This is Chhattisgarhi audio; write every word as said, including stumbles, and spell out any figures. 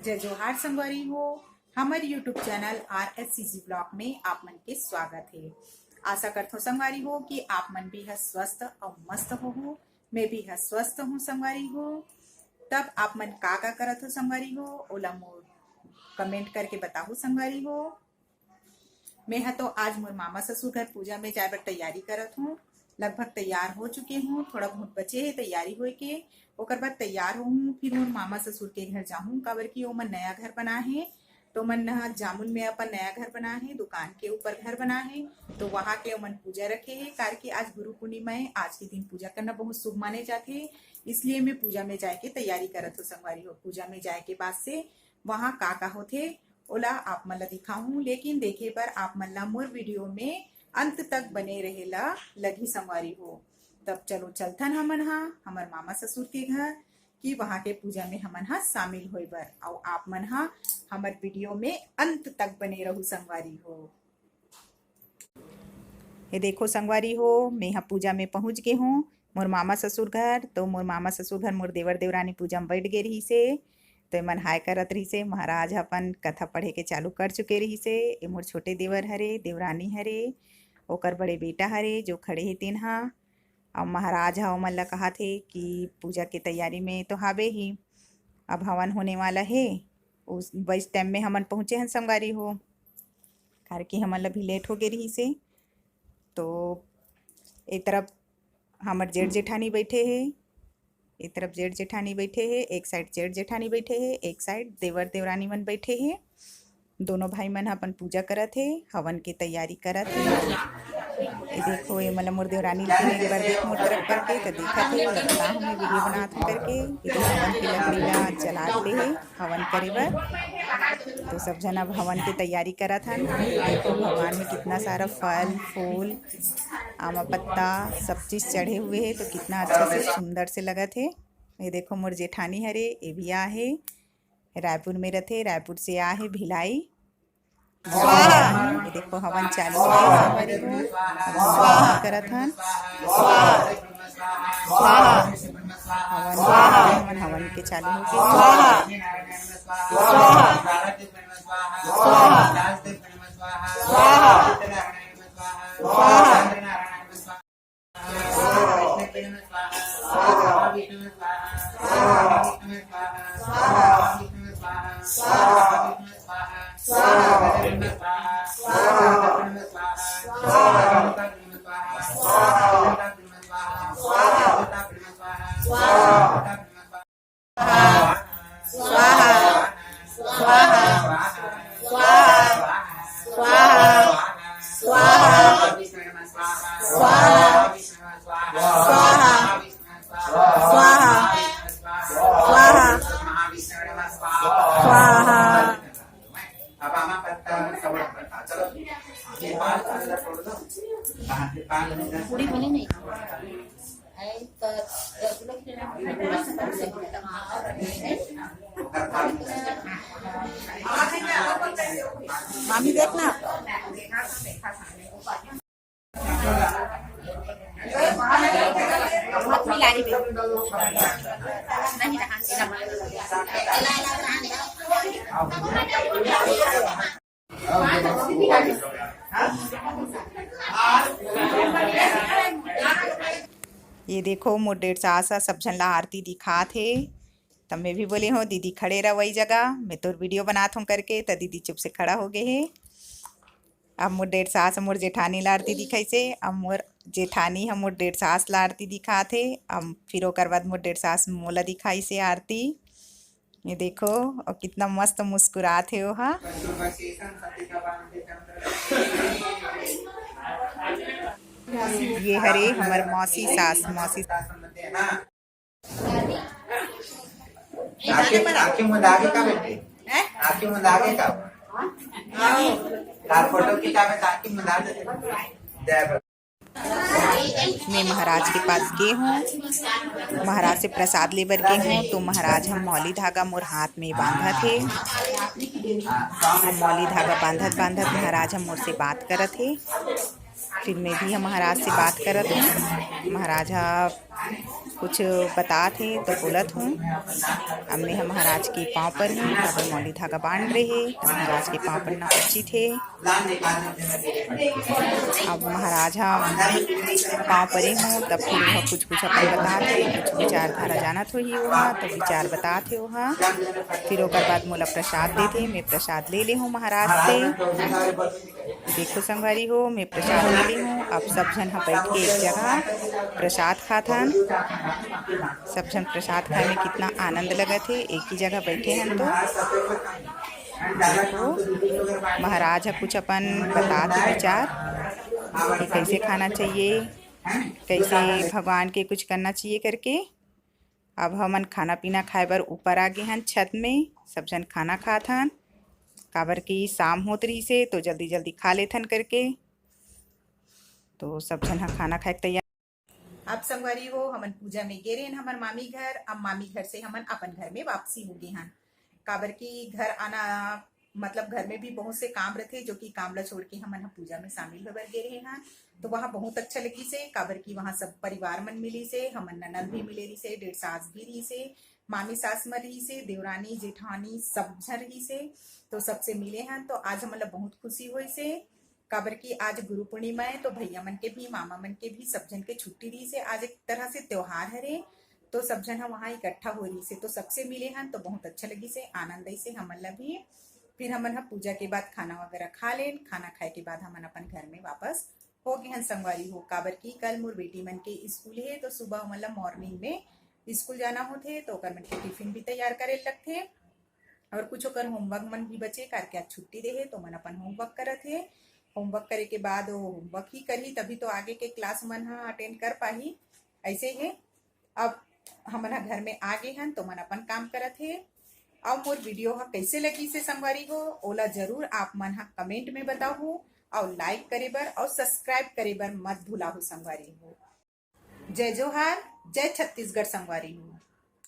जय जोहार संगवारी हो, हमर YouTube channel R S C G blog में आप मन के स्वागत हे। आशा करथों संगवारी हो कि आप मन भी ह स्वस्थ अउ मस्त होहू। मैं भी ह स्वस्थ हूँ संगवारी हो। तब आप मन का का करत हो संगवारी हो, ओला मोर कमेंट करके बताहू संगवारी हो। मैं ह तो आज मोर मामा ससुर घर पूजा में जाए बर तैयारी करत हूँ। लगभग तैयार हो चुके हूँ, थोड़ा बहुत बचे हे तैयारी होए के। ओकर बाद तैयार होहूँ, फिर मोर मामा ससुर के घर जाहूँ, काबर कि ओमन नया घर बना हे। तो ओमन ह जामुन में अपन नया घर बना हे, दुकान के ऊपर घर बना हे। तो वहाँ के ओमन पूजा रखे हे, काबर कि आज गुरु पूर्णिमा हे। आज के दिन पूजा करना बहुत शुभ माने जाथे, इसलिए मैं पूजा में जाए के तैयारी करत हूँ संगवारी हो। पूजा में जाए के बाद से वहाँ का का होथे, ओला आप मन ला दिखाहूँ, लेकिन देखे बर आप मन ला मोर वीडियो में अंत तक बने रहे ला लगही संगवारी हो। तब चलो चलथन हमन हा हमर मामा ससुर के घर, कि वहाँ के पूजा में हमन हा शामिल होए बर, अउ आप मन हा हमर वीडियो में अंत तक बने रहू संगवारी हो। ये देखो संगवारी हो, मैं ह पूजा में पहुँच गे हूँ, मोर मामा ससुर घर। तो मोर मामा ससुर घर मोर देवर देवरानी पूजा में बैठ गे रहिस हे, तो एमन हाय करत रहिस हे। महाराज ह अपन कथा पढ़े के चालू कर चुके रहिस हे। ये मोर छोटे देवर हरे, देवरानी हरे, ओकर बड़े बेटा हरे जो खड़े हे तेन ह। अउ महाराज ह ओमन ला कहत हे कि पूजा के तैयारी में तो हावे ही, अब हवन होने वाला हे। उस बस टाइम में हमन पहुँचे हन संगवारी हो, काबर कि हमन ला भी लेट हो गे रहिस हे। तो एक तरफ हमर जेठ जेठानी बैठे हे, एक तरफ जेठ जेठानी बैठे हे, एक साइड जेठ जेठानी बैठे हे, एक साइड देवर देवरानी मन बैठे हे। दोनों भाई मन ह अपन पूजा करत हे, हवन के तैयारी करत हे। ये देखो, ये मोला मोर देवरानी ल कहे एक बार देख मोर तरफ करके, त देखत हे, ओला बता हूँ मैं वीडियो बनात हूँ करके। ये देखो, हवन के लकड़ी ला जला ले हे हवन करे बर। तो सब झन अब हवन के तैयारी करत हन। देखो, भगवान में कितना सारा फल फूल, आमा पत्ता, सब चीज चढ़े हुए हे, तो कितना अच्छा से सुंदर से लगत हे। ये देखो, मोर जेठानी हरे, ये भी आ हे, रायपुर में रथे, रायपुर से आ हे भिलाई। स्वाहा। ये देखो, हवन चालू हो गे, संगवारी हो। स्वाहा। करत हन। स्वाहा। स्वाहा। हवन, स्वाहा। हवन, हवन के चालू हो गे। स्वाहा। स्वाहा। स्वाहा। स्वाहा। स्वाहा। स्वाहा। स्वाहा। स्वाहा। स्वाहा। स्वाहा। स्वाहा। स्वाहा। स्वाहा। स्वाहा। पूरी बनी नहीं। मामी देखना। ये देखो, मोर डेढ़ सास ह सब झन ला आरती दिखात हे। त मैं भी बोले हूँ, "दीदी खड़े रह वही जगह, मैं तोर वीडियो बनात हूँ," करके। त दीदी चुप से खड़ा हो गए हे। अब मोर डेढ़ सास मोर जेठानी ला आरती दिखाइसे। अब मोर जेठानी ह मोर डेढ़ सास ला आरती दिखात हे। अब फिर ओकर बाद मोर डेढ़ सास मोला दिखाइसे आरती। ये देखो, और कितना मस्त मुस्कुरात हे ओहा। ये हरे हमर मौसी सास, मौसी। आँखें, आँखें मुंदा के का बेटे? हैं? आँखें मुंदा के का? तार फोटो खिंचावे त आँखें मुंदा दे। जय बाबा। मैं महाराज के पास गे हूँ, महाराज से प्रसाद ले बर गे हूँ, तो महाराज ह मौली धागा मोर हाथ में बांधत हे। हम मौली धागा बांधत बांधत महाराज ह मोर से बात करत हे। फिर मैं भी ह महाराज से बात करत हूँ। महाराज ह कुछ बतात हे तो बोलत हूँ। अब मैं ह महाराज के पाँव पर हूँ, काबर मौली धागा बांध रहे हे, तो महाराज के पाँव पर ना उचित हे। अब महाराज ह पाँव परे हूँ, तब फिर वह कुछ कुछ अपन बतात हे, कुछ विचारधारा जानत होही वह, तो विचार बतात हे वह। फिर ओकर बाद मोला प्रसाद देथे, मैं प्रसाद ले ले हूँ महाराज से। देखो संगवारी हो, मैं प्रसाद ले ले हूँ। अब सब झन ह बैठ के एक जगह प्रसाद खाथन। सब झन प्रसाद खाए में कितना आनंद लगत हे, एक ही जगह बैठे हन तो। देखो, महाराज ह कुछ अपन बतात हे विचार कि कैसे खाना चाहिए, कैसे भगवान के कुछ करना चाहिए करके। अब हमन खाना पीना खाए बर ऊपर आ गे हन छत में, सब झन खाना खात हन, काबर कि शाम होत रहिस हे तो जल्दी जल्दी खा लेथन करके। तो सब झन ह खाना खाए के तैयार। अब संगवारी हो, हमन पूजा में गे रहेन हमर मामी घर। अब मामी घर से हमन अपन घर में वापसी हो गे हन, काबर कि घर आना मतलब घर में भी बहुत से काम रथे, जो कि काम ला छोड़ के हमन ह पूजा में शामिल होए बर गे रहे हन। तो वहाँ बहुत अच्छा लगिस हे, काबर कि वहाँ सब परिवार मन मिलिस हे, हमन ननद भी मिले रहिस हे, डेढ़ सास भी रहिस हे, मामी सास मन रहिस हे, देवरानी जेठानी सब झन रहिस हे। तो सबसे मिले हन, तो आज हमन ला बहुत खुशी होइस हे, काबर कि आज गुरु पूर्णिमा हे, तो भैया मन के भी, मामा मन के भी, सब झन के छुट्टी रहिस हे। आज एक तरह से त्योहार हरे, तो सब झन ह वहाँ इकट्ठा हो रहिस हे, तो सबसे मिले हन, तो बहुत अच्छा लगिस हे, आनंद आइस हे हमन ला भी। फिर हमन ह पूजा के बाद खाना वगैरह खा लेन, खाना खाए के बाद हमन अपन घर में वापस हो गे हन संगवारी हो, काबर कि कल मोर बेटी मन के स्कूल हे, तो सुबह ओमन ला मॉर्निंग में स्कूल जाना होथे, तो ओकर मन के टिफिन भी तैयार करे लगथे। और कुछ ओकर होमवर्क मन भी बचे, काबर कि आज छुट्टी दे हे, तो मन अपन होमवर्क करत हे। होमवर्क करे के बाद वो होमवर्क ही करही, तभी तो आगे के क्लास मन ह अटेंड कर पाही। ऐसे ही अब हमन ह घर में आ गे हन, तो मन अपन काम करत हे। अब मोर वीडियो ह कैसे लगिस हे संगवारी हो, ओला जरूर आप मन ह कमेंट में बताहू, और लाइक करे बर और सब्सक्राइब करे बर मत भुलाहू संगवारी हो। जय जोहार, जय छत्तीसगढ़ संगवारी हो।